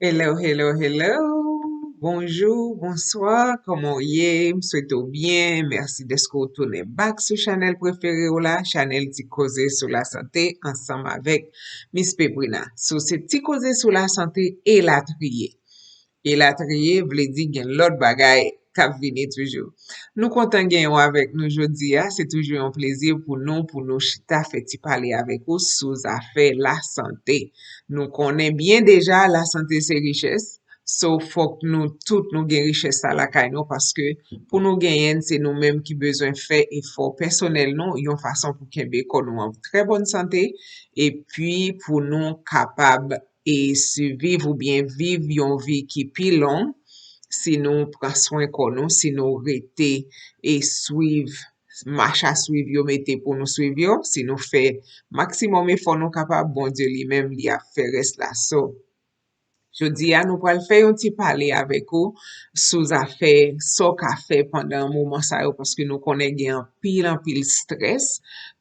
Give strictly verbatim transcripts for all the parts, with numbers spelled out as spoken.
Hello, hello, hello. Bonjou, bonswa, kòman w ye? M swete w byen. Mèsi dèske w tounen back sou chanèl prefere w la, chanèl Ti Koze sou Lasante, ansanm avèk Miss Peprina. So, se Ti Koze sou Lasante elatriye. Elatriye vle di gen lòt bagay k ap vini toujou. Nou kontan genyen w avèk nou jodi a. Se toujou yon plezi pou nou, pou nou chita fè ti pale avèk ou sou zafè lasante. Nou konnen byen deja, lasante se richès. So, fòk nou tout nou gen richès sa lakay nou, paske pou nou genyen l, se nou menm ki bezwen fè efò pèsonèl nou, yon fason pou kenbe kò nou an trè bòn sante, epi pou nou kapab e siviv oubyen viv yon vi ki pi long si nou pran swen kò nou, si nou rete e swiv mach a swiv yo mete pou nou swiv yo, si nou fè maksimòm efò nou kapab, Bondye li menm li ap fè rès la. So, jodi a nou pral fè yon ti pale avèk ou sou zafè sa w ka fè pandan moman sa yo, paske nou konnen gen anpil, anpil strès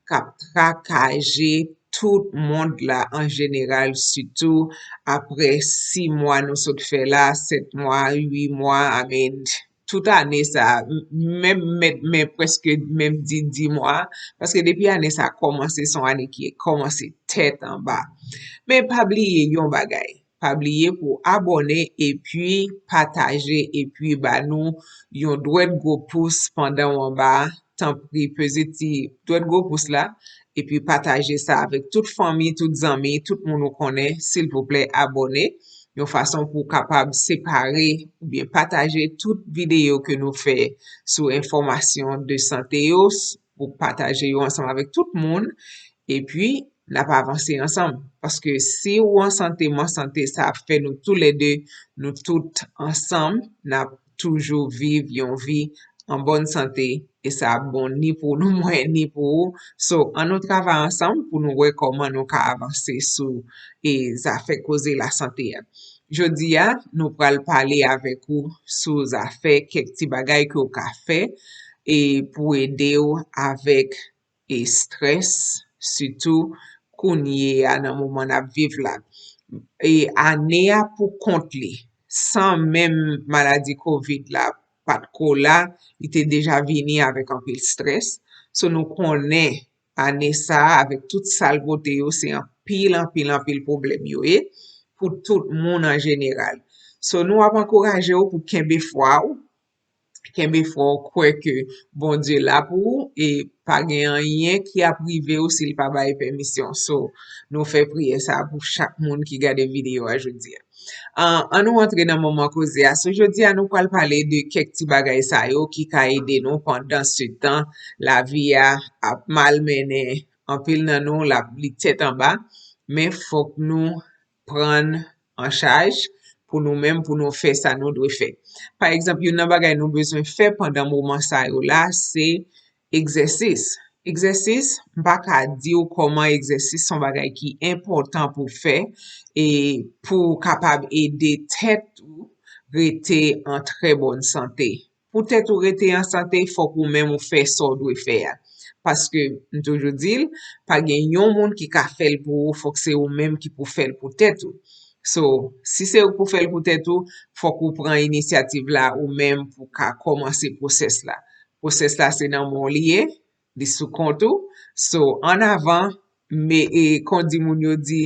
k ap trakaje tout mond la an jeneral, sitou apre sis mwa nou sot fè la, sèt mwa, uit mwa, I mean, tout ane sa, m- menm mèt men prèske menm di dis mwa, paske depi ane sa kòmanse, se yon ane ki kòmanse tèt anba. Men pa bliye yon bagay, pa bliye pou abòne epi pataje epi ba nou yon dwèt gwo pous pandan w anba a. Tanpri, peze ti dwèt gwo pous la, epi pataje sa avèk tout fanmi, tout zanmi, tout moun ou konnen. Silvouplè, abòne yon fason pou w kapab separe oubyen pataje tout videyo ke nou fè sou enfòmasyon de sante yo, s- pou pataje yo ansanm avèk tout moun. Epi, n ap avanse ansanm. Paske si ou an sante, m an sante, sa ap fè nou toulède, nou tout ansanm, n ap toujou viv yon vi an bòn sante, e sa ap bon ni pou nou mwen, ni pou ou. So, ann nou travay ansanm pou nou wè kòman nou ka avanse sou e zafè koze lasante a. Jodi a, nou pral pale avèk ou sou zafè kèk ti bagay ke w ka fè e pou ede w avèk e strès, sitou kounye a nan moman n ap viv la. E ane a pou kont li, san menm maladi kovid la pa t ko la, li te deja vini avèk anpil strès. So nou konnen ane sa a, avèk tout sa l pote yo, se anpil, anpil, anpil pwoblèm yo ye pou tout moun an jeneral. So nou ap ankouraje w pou kenbe fwa w, kenbe fwa w, kwè ke Bondye la pou ou e pa gen anyen ki ap rive w si l pa bay pèmisyon. So, nou fè priyè sa a pou chak moun ki gade videyo a jodi a. An, ann nou antre nan moman koze a. So, jodi a, nou pral pale de kèk ti bagay sa yo ki ka ede nou pandan se tan lavi a ap malmennen anpil nan nou, l ap li tèt anba, men fòk nou pran an chaj pou nou menm, pou nou fè sa nou dwe fè. Pa egzanp, youn nan bagay nou bezwen fè pandan moman sa yo la, se egzèsis. Egzèsis, m pa ka di w kòman egzèsis se yon bagay ki enpòtan pou w fè e pou w kapab ede tèt ou rete an trè bòn sante. Pou tèt ou rete an sante, fòk ou menm ou fè sa w dwe fè a. Paske, m toujou di l, pa gen yon moun ki ka fè l pou ou, fòk se ou menm ki pou fè l pou tèt ou. So, si se ou k pou fè l pou tèt ou, fòk ou pran inisyativ la ou menm pou ka kòmanse pwosès la. Pwosès la se nan men w li ye, li sou kont ou. So, ann avan, me, e, kon di moun yo di,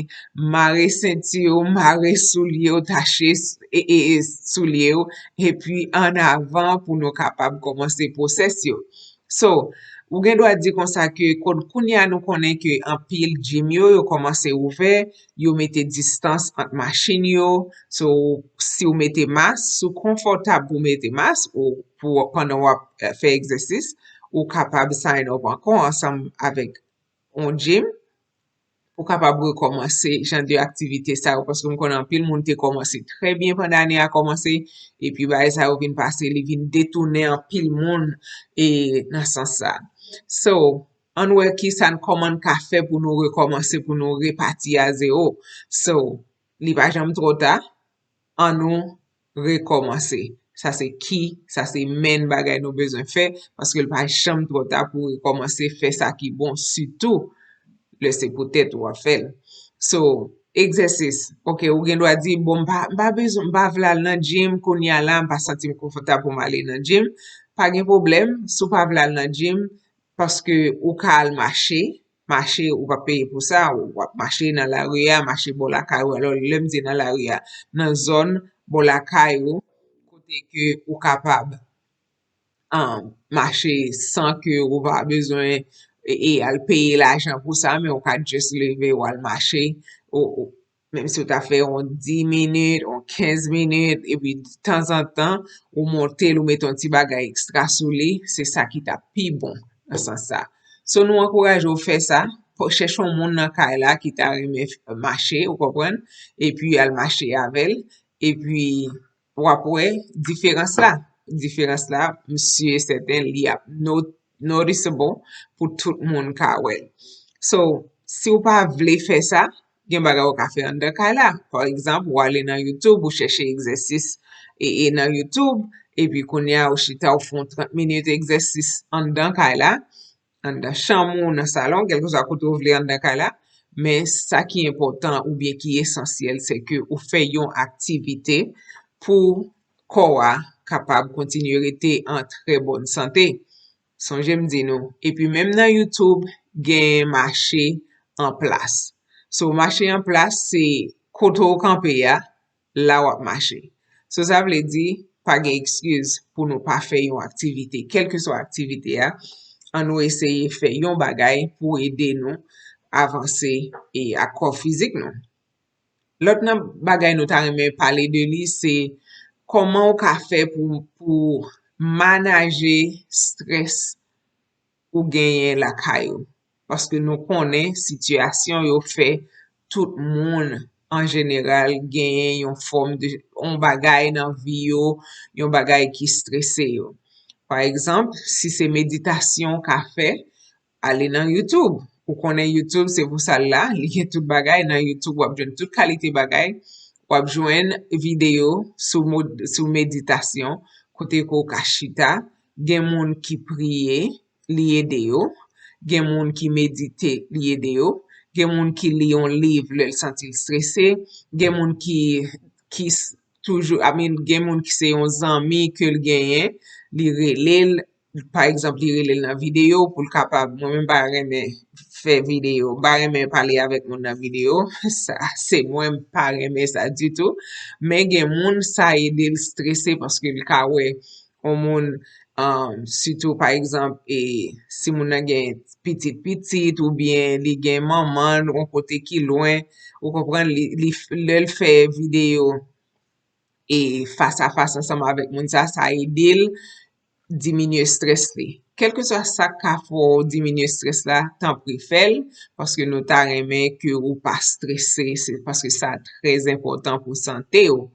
mare senti w, mare soulye w, tache s- e, e, e, soulye w, epi ann avan pou nou kapab kòmanse pwosès yo. So, ou gen dwa di konsa ke kon- kounye a nou konnen ke anpil gym yo, yo kòmanse ouvè, yo mete distans ant machin yo. So, si w mete mas, si w konfòtab pou w mete mas, ou pou pandan w ap eh, fè egzèsis, ou kapab sign up ankò ansanm avèk yon gym pou kapab rekòmanse jan de aktivite sa yo, paske m konnen anpil moun te kòmanse trè byen pandan ane a kòmanse, epi bagay sa yo vin pase, li vin detounen anpil moun e nan sans sa. So, ann wè kisa n kòman n ka fè pou nou rekòmanse, pou nou repati a zewo. So, li pa janm twò ta, ann nou rekòmanse. Sa se ki, sa se men bagay nou bezwen fè, paske l pa janm twò ta pou rekòmanse fè sa ki bon, sitou lè se pou tèt ou w ap fè l. So, Egzèsis. Ok, ou gen dwa di, bon, m pa, m pa bezwen, m pa vle al nan gym kounye a la, m pa santi m konfòtab pou m ale nan gym. Pa gen pwoblèm, si w pa vle al nan gym, paske ou ka al mache, mache, ou pa peye pou sa, w ap mache nan lari a, mache bò lakay ou. Alò, lè m di nan lari a, nan zòn bò lakay ou, kote ke ou kapab um, mache san ke ou pa bezwen e, e al peye lajan pou sa, men ou ka just leve, ou al mache, ou, ou, menm si ou ta fè yon dis minit, yon kenz minit, epi tanzantan, ou monte l, ou mete yon ti bagay ekstra sou li, se sa ki ta pi bon nan sans sa. So, nou ankouraje w fè sa, chèche yon moun nan kay la ki ta renmen mache, ou konprann, epi al mache avè l, epi w ap wè diferans la. Diferans la, m si e sèten, li ap noticeable pou tout moun ka wè l. So, si w pa vle fè sa, gen bagay ou ka fè anndan kay la. Pa egzanp, ou ale nan YouTube, ou chèche egzèsis e, e nan YouTube, epi kounye a ou chita, ou fè yon trant minit egzèsis anndan kay la, anndan chanm ou, nan salon, kèlkeswa kote w vle anndan kay la, men sa ki enpòtan oubyen ki esansyèl, se ke ou fè yon aktivite pou kò a kapab kontinye rete an trè bòn sante. Sonje m di nou, epi menm nan YouTube, gen mache an plas. So, mache an plas, se kote w kanpe a, la w ap mache. So, sa vle di, pa gen ekskiz pou nou pa fè yon aktivite, kèlkeswa aktivite a, an nou eseye fè yon bagay pou ede nou avanse e ak kò fizik nou. Lòt nan bagay nou ta renmen pale de li, se kòman ou ka fè pou, pou manaje strès ou genyen lakay ou. Paske nou konnen sitiyasyon yo fè tout moun an jeneral genyen yon fòm de, yon bagay nan vi yo, yon bagay ki strese yo. Pa egzanp, si se meditasyon w ka fè, ale nan YouTube. Ou konnen YouTube, se pou sa l la, li gen tout bagay. Nan YouTube, w ap jwenn tout kalite bagay. W ap jwenn videyo sou, sou meditasyon, kote ke w ka chita. Gen moun ki priye, li ede yo. Gen moun ki medite, li ede yo. Gen moun ki li yon liv lè l santi l strese. Gen moun ki, ki toujou, I mean, gen moun ki se yon zanmi ke l genyen, li rele l, pa egzanp, li rele l nan videyo pou l kapab, mwen menm pa renmen fè videyo, pa renmen pale avèk moun nan videyo, sa, se mwen, m pa renmen sa ditou, men gen moun sa ede l strese paske l ka wè yon moun, um, sitou pa egzanp, e, si moun nan gen pitit pitit oubyen li gen manman l yon kote ki lwen, ou konprann, li, li, lè l fè videyo e fas a fas ansanm avèk moun sa, sa ede l diminye strès li. Kèlkeswa sa k ka fè w diminye strès la, tanpri fè l, paske nou ta renmen ke ou pa strese, se paske sa trè enpòtan pou sante w.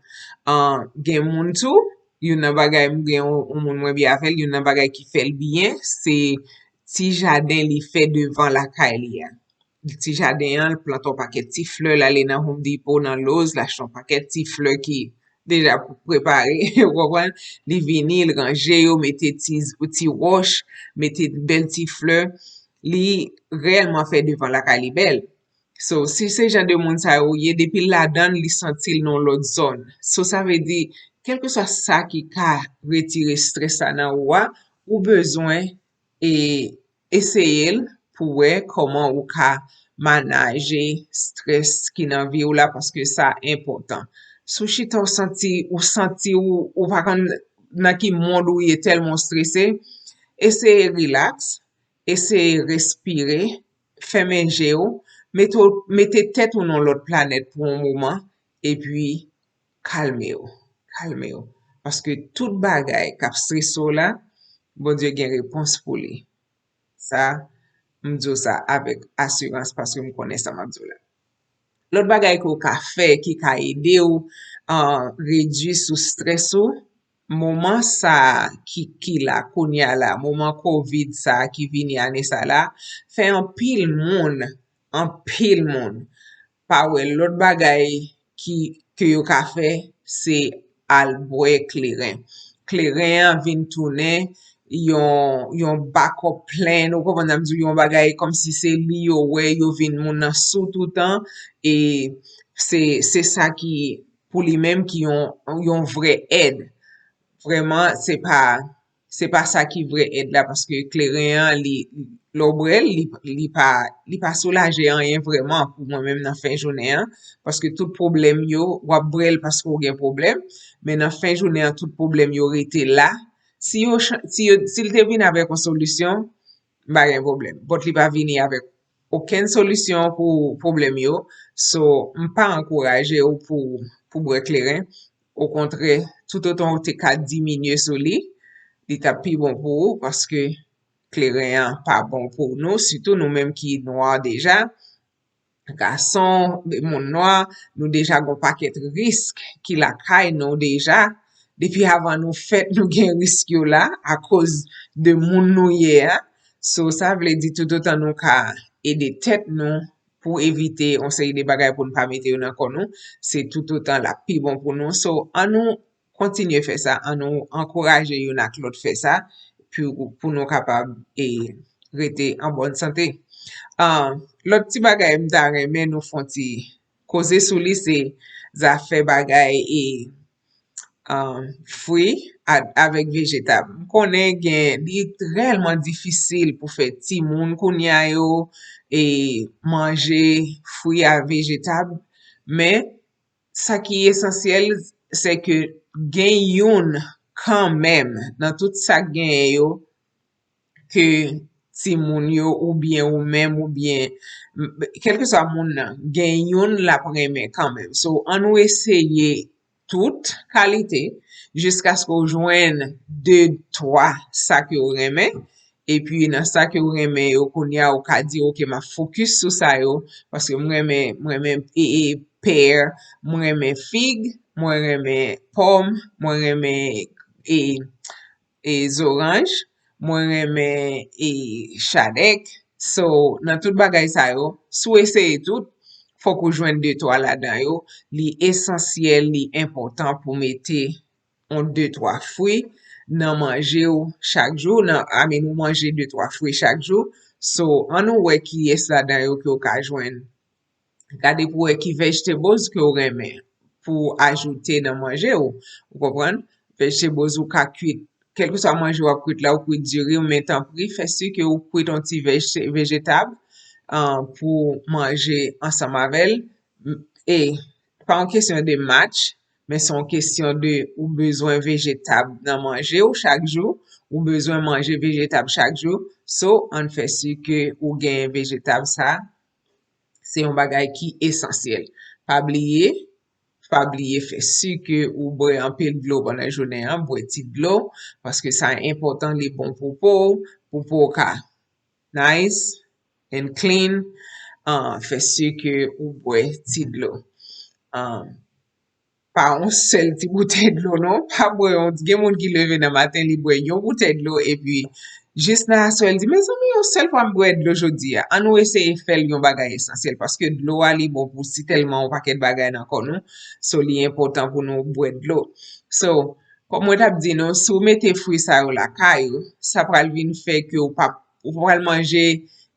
An, gen moun tou, youn nan bagay, m gen yon, yon moun mwen byen avè l, youn nan bagay ki fè l byen, se ti jaden li fè devan lakay li a. Ti jaden an, l plante yon pakèt ti flè, l ale nan Home Depot, nan Lowe's, l achte yon pakèt ti flè ki deja prepare, ou konprann? Li vini, l ranje yo, mete ti, ti wòch, mete bèl ti flè. Li reyèlman fè devan lakay li bèl. So, si se jan de moun sa yo ye, depi l ladan l, li santi l nan yon lòt zòn. So, sa vle di, kèlkeswa sa ki ka retire strès sa nan ou a, ou bezwen e eseye l pou wè kòman ou ka manaje strès ki nan vi w la, paske sa enpòtan. Si w chita, ou santi, ou santi ou, ou pa konn nan ki mond ou ye, tèlman w strese, eseye rilaks, eseye respire, fèmen je w, mete w, mete tèt ou nan lòt planèt pou yon moman, epi kalme w, kalme w. Paske tout bagay k ap strese w la, Bondye gen repons pou li. Sa, m di w sa avèk asirans paske m konnen sa m ap di w la. Lòt bagay ke w ka fè ki ka ede w, ah, redui sou strès ou, moman sa a ki, ki la kounye a la, moman kovid sa a ki vini ane sa la, fè anpil moun, anpil moun pa wè lòt bagay ki, ke yo ka fè, se al bwè kleren. Kleren an vin tounen yon, yon backup plan, ou konprann sa m di w, yon bagay kòmsi se li yo wè, yo vin moun nan sou toutan, e se, se sa ki, pou li menm, ki yon, yon vrè èd. Vrèman, se pa, se pa sa ki vrè èd la, paske kleren an, li, lè w bwè l, li, li pa, li pa soulaje anyen vrèman pou mwen menm nan fen jounen an, paske tout pwoblèm yo, w ap bwè l paske w gen pwoblèm, men nan fen jounen an, tout pwoblèm yo rete la. Si yo, si yo, si l te vin avèk yon solisyon, m pa gen pwoblèm. But li pa vini avèk okenn solisyon pou pwoblèm yo. So, m pa ankouraje w pou, pou bwè kleren. Okontrè, toutotan w te ka diminye sou li, li t ap pi bon pou ou, paske kleren an pa bon pou nou, sitou nou menm ki nwa deja. Gason, moun nwa, nou deja gon pakèt risk ki lakay nou deja. Depi avan nou fèt, nou gen risk yo la akoz de moun nou ye a. So, sa vle di toutotan nou ka ede tèt nou pou evite yon seri de bagay pou n pa mete yo nan kò nou, se toutotan l ap pi bon pou nou. So, ann nou kontinye fè sa, ann nou ankouraje youn ak lòt fè sa, pou, pou nou kapab e rete an bòn sante. Ah, lòt ti bagay m ta renmen nou fè yon ti koze sou li, se zafè bagay e ah, fwi a, avèk vejetab. M konnen gen, li rèlman difisil pou fè timoun kounye a yo e manje fwi a vejetab, men sa ki esansyèl, se ke gen youn kanmenm nan tout sa k genyen yo, ke timoun yo oubyen ou menm oubyen kèlkeswa moun nan, gen youn l ap renmen kanmenm. So, ann nou eseye tout kalite jiskaske w jwenn de, twa sa ke w renmen. Epi nan sa ke w renmen yo, kounye a ou ka di, "Oke, m ap fokis sou sa yo, paske m renmen, m renmen e, e, pè, mwen renmen fig, mwen renmen pòm, mwen renmen e, e zoranj, mwen renmen e chadèk." So, nan tout bagay sa yo, si w eseye tout, fòk ou jwenn de twa ladan yo. Li esansyèl, li enpòtan pou mete yon de twa fwi nan manje w chak jou, nan, I mean, ou manje de twa fwi chak jou. So, ann nou wè kiyès ladan yo ke w ka jwenn. Gade pou wè ki vegetables ke w renmen pou ajoute nan manje w. Ou konprann? Vegetables ou ka kwit. Kèlkeswa manje w ap kwit la, ou kwit diri, men tanpri, fè si ke ou kwit yon ti vej-, vejetab, ah, pou manje ansanm avè l. E pa yon kesyon de match, men se yon kesyon de ou bezwen vejetab nan manje w chak jou, ou bezwen manje vejetab chak jou. So, ann fè si ke ou genyen vejetab sa, se yon bagay ki esansyèl. Pa bliye, pa bliye fè si ke ou bwè anpil dlo pandan jounen an, bwè ti dlo, paske sa enpòtan, li bon pou po w, pou po w ka nice and clean, ah, fè si ke ou bwè ti dlo. Ah, pa yon sèl ti boutèy dlo non, pa bwè yon, gen moun ki leve nan maten, li bwè yon boutèy dlo, epi jis nan aswè, l di, "Mezanmi, yon sèl fwa m bwè dlo jodi a." Ann nou eseye fè l yon bagay esansyèl, paske dlo a, li bon pou si tèlman yon pakèt bagay nan kò nou. So, li enpòtan pou nou bwè dlo. So, kòm mwen t ap di nou, si w mete fwi sa yo lakay ou, sa pral vin fè ke w p ap, ou pral manje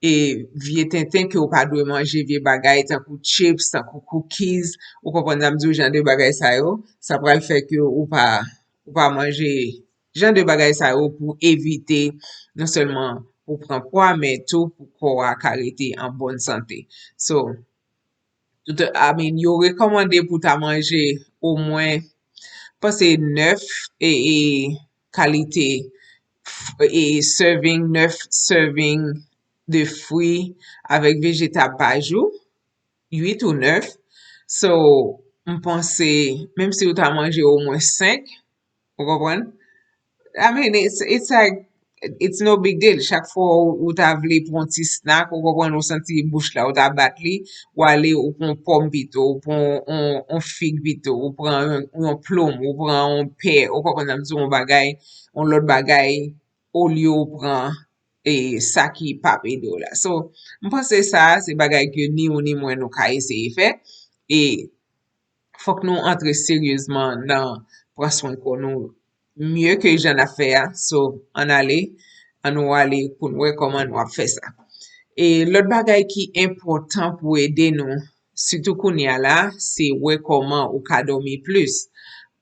e vye tenten ke w pa dwe manje, vye bagay tankou chips, tankou cookies, ou konprann sa m di w, jan de bagay sa yo, sa pral fè ke ou pa, ou pa manje jan de bagay sa yo pou evite non sèlman pou pran pwa, men tou pou kò a ka rete an bòn sante. So, tout, I mean, yo rekòmande pou ta manje omwen, panse nèf e, e kalite f-, e serving, nèf serving de fwi avèk vejetab pa jou, uit ou nèf. So, m panse, menm si ou ta manje omwen senk, ou konprann? I mean, it's, it's like, it's no big deal. Chak fwa ou, ou ta vle pran yon ti snack, ou konprann, ou santi bouch la, ou ta bat li, ou ale, ou pran yon pòm pito, ou pran yon, yon fig pito, ou pran yon, yon plonm, ou pran yon pè, ou konprann sa m di w, yon bagay, yon lòt bagay, olye ou pran e sa ki p ap ede w la. So, m panse sa a se bagay ke ni ou ni mwen nou ka eseye fè. E fòk nou antre seryezman nan pran swen kò nou mye ke jan n ap fè a. So, ann ale, ann nou ale pou n wè kòman nou ap fè sa. E lòt bagay ki enpòtan pou ede nou, Sitou kounye a la, se wè kòman ou ka dòmi plis.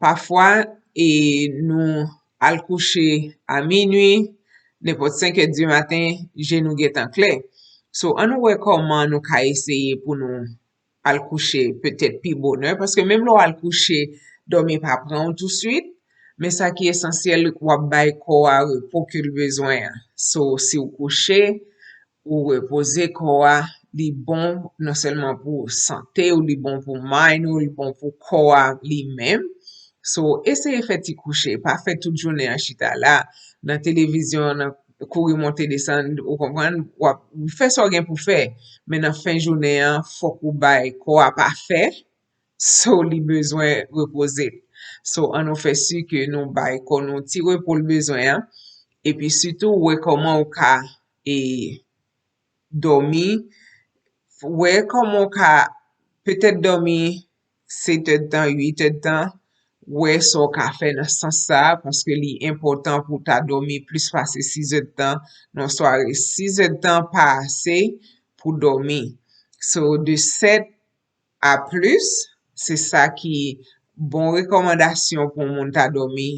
Pafwa, e nou al kouche a minui, nenpòt senk è di maten, je nou gentan klè. So, ann nou wè kòman nou ka eseye pou nou al kouche petèt pi bonè, paske menm lè w al kouche, dòmi pa pran w touswit, men sa ki esansyèl, w ap bay kò a repo ke l bezwen an. So, si w kouche, ou repoze kò a, li bon non sèlman pou sante w, li bon pou mind ou, li bon pou kò a li menm. So, eseye fè ti kouche, pa fè tout jounen an chita la, nan televizyon, nan kouri monte desann, ou konprann, w ap fè sa w gen pou fè, men nan fen jounen an, fòk ou bay kò a pa fè, so li bezwen repoze l. So, ann nou fè si ke nou bay kò nou ti repo l bezwen an, epi sitou wè kòman ou ka e dòmi, wè kòman w ka petèt dòmi sèt èdtan, uit èdtan, wè sa w ka fè nan sans sa a, paske li enpòtan pou w ta dòmi plis pase sis èdtan nan sware. Sis èdtan pa ase pou dòmi. So, de sèt a plis, se sa ki bon rekòmandasyon pou yon moun ta dòmi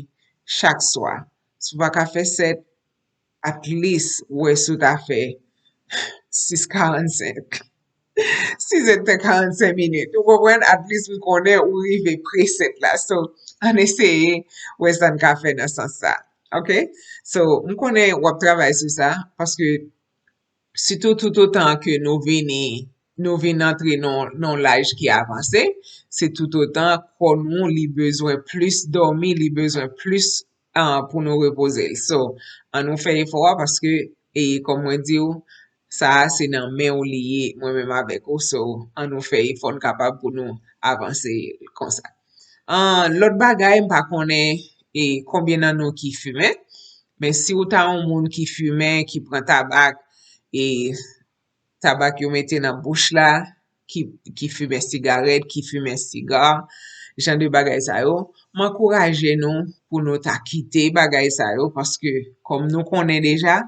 chak swa. Si w pa ka fè sèt, at least, wè si w ta fè sis karannsenk. Sis èdtan karannsenk minit. Ou konprann? At least, m konnen ou rive pre sèt la. So, ann eseye wè sa n ka fè nan sans sa. Ok? So, m konnen w ap travay sou sa, paske sitou toutotan ke nou vini, nou vin antre nan, nan laj ki avanse, se toutotan kò nou li bezwen plis dòmi, li bezwen plis ah, pou nou repoze l. So, ann nou fè efò a paske, e, kòm mwen di w, sa a se nan men w li ye, mwen menm avèk ou. So, ann nou fè efò n kapab pou nou avanse konsa. Ah, lòt bagay, m pa konnen e konbyen nan nou ki fimen, men si w ta yon moun ki fimen, ki pran tabak, e tabak yo mete nan bouch la, ki, ki fimen sigarèt, ki fimen siga, jan de bagay sa yo, m ankouraje nou pou nou ta kite bagay sa yo, paske kòm nou konnen deja,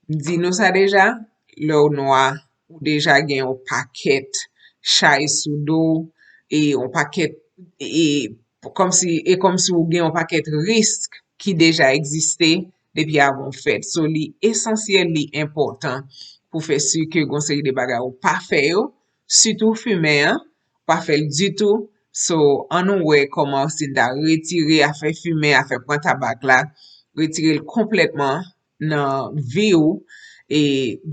m di nou sa deja, lè w nwa, ou deja gen yon pakèt chay sou do w, e yon pakèt, e kòmsi, e kòmsi ou gen yon pakèt risk ki deja egziste depi avan w fèt. So, li esansyèl, li enpòtan pou fè si ke gon seri de bagay ou pa fè yo, sitou fimen an, pa fè l ditou. So, ann nou wè kòman si n ta retire afè fimen, afè pran tabak la, retire l konplètman nan vi w, e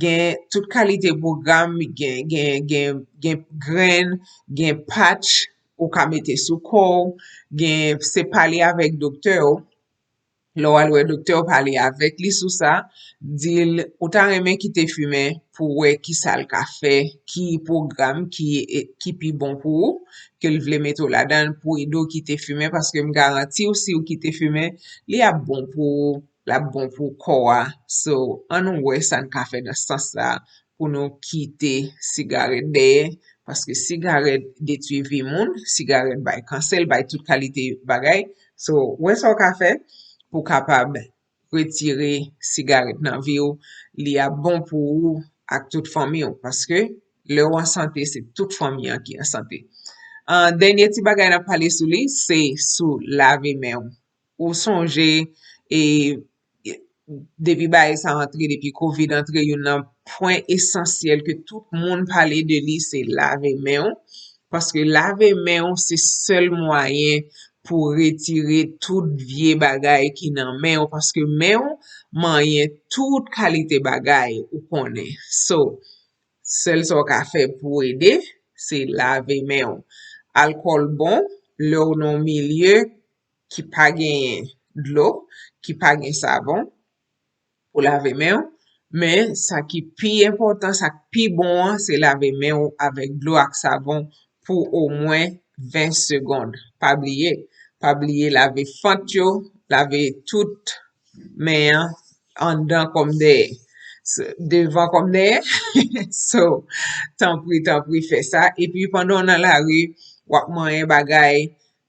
gen tout kalite pwogram, gen, gen, gen, gen grenn, gen patch ou ka mete sou kò w, gen, se pale avèk doktè w. Lè w al wè doktè w, pale avèk li sou sa, di l ou ta renmen kite fimen pou wè ki sa l ka fè, ki pwogram ki, ki pi bon pou ou, ke l vle mete w ladan l pou ede w kite fimen, paske m garanti w, si w kite fimen, li ap bon pou ou, l ap bon pou kò a. So, ann nou wè sa n ka fè nan sans sa a pou nou kite sigarèt dèyè, paske sigarèt detwi vi moun, sigarèt bay kansè, l bay tout kalite bagay. So, wè sa w ka fè pou w kapab retire sigarèt nan vi w, li ap bon pou ou ak tout fanmi w, paske lè w an sante, se tout fanmi an ki an sante. Ah, dènye ti bagay n ap pale sou li, se sou lave men w. Ou sonje, e, depi bagay sa antre, depi kovid antre, youn nan pwen esansyèl ke tout moun pale de li, se lave men w. Paske lave men w, se sèl mwayen pou retire tout vye bagay ki nan men w. Paske men w manyen tout kalite bagay ou konnen. So, sèl sa w ka fè pou ede, se lave men w. Alkòl bon, lè w nan yon milye ki pa genyen dlo, ki pa gen savon, pou lave men w. Men sa ki pi enpòtan, sa k pi bon an, se lave men w avèk dlo ak savon pou omwen ven segonn. Pa bliye, pa bliye lave fant yo, lave tout men an, anndan kòm dèyè. S-, devan kòm dèyè. So, tanpri, tanpri fè sa. Epi pandan w nan lari, w ap manyen bagay,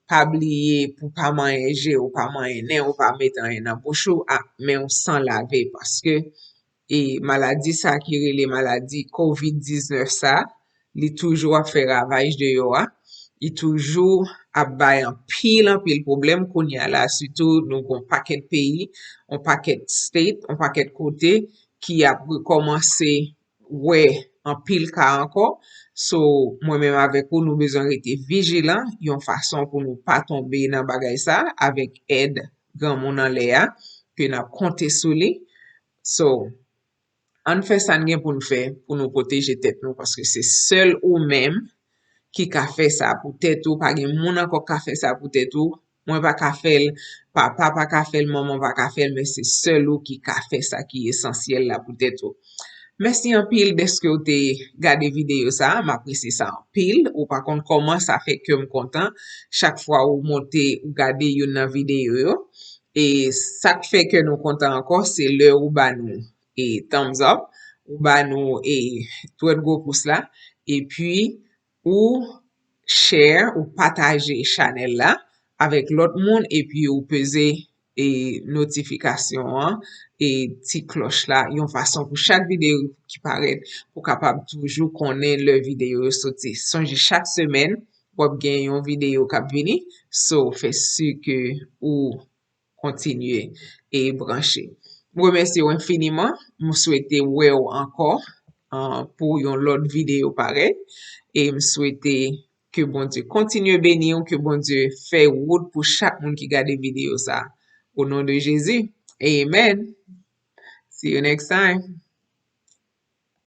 pa bliye pou pa manyen je w, pa manyen nen w, pa met anyen nan bouch ou ak men w san lave, paske, e, maladi sa ki rele maladi kovid diznèf sa, li toujou ap fè ravaj deyò a. Li toujou ap bay anpil, anpil pwoblèm kounye a la, sitou nou gon pakèt peyi, yon pakèt state, yon pakèt kote ki ap rekòmanse wè anpil ka ankò. So, mwen menm avèk ou, nou bezwen rete vijilan, yon fason pou nou pa tonbe nan bagay sa, avèk èd granmoun anlè a, ke n ap konte sou li. So, ann fè sa n gen pou n fè, pou nou pwoteje tèt nou, paske se sèl ou menm ki ka fè sa pou tèt ou, pa gen moun ankò k ka fè sa pou tèt ou. Mwen pa ka fè l, papa pa ka fè l, manman pa ka fè l, men se sèl ou ki ka fè sa ki esansyèl la pou tèt ou. Mèsi anpil dèske w te gade videyo sa a, m apresye sa anpil. Ou pa konn kòman sa fè kè m kontan chak fwa ou monte, ou gade youn nan videyo yo. E sa k fè kè nou kontan ankò, se lè ou ba nou e thumbs up, ou ba nou e dwèt gwo pous la, epi ou share, ou pataje chanèl la avèk lòt moun, epi ou peze e notifikasyon an e ti klòch la, yon fason pou chak videyo ki parèt, pou kapab toujou konnen lè videyo yo soti. Sonje chak semèn, w ap gen yon videyo k ap vini, so fè si ke ou kontinye e branche. M remèsye w enfiniman. M swete wè w ankò, ah, pou yon lòt videyo parèt. E m swete ke Bondye kontinye beni w, ke Bondye fè wout pou chak moun ki gade videyo sa. O non de Jezi, amen. See you next time.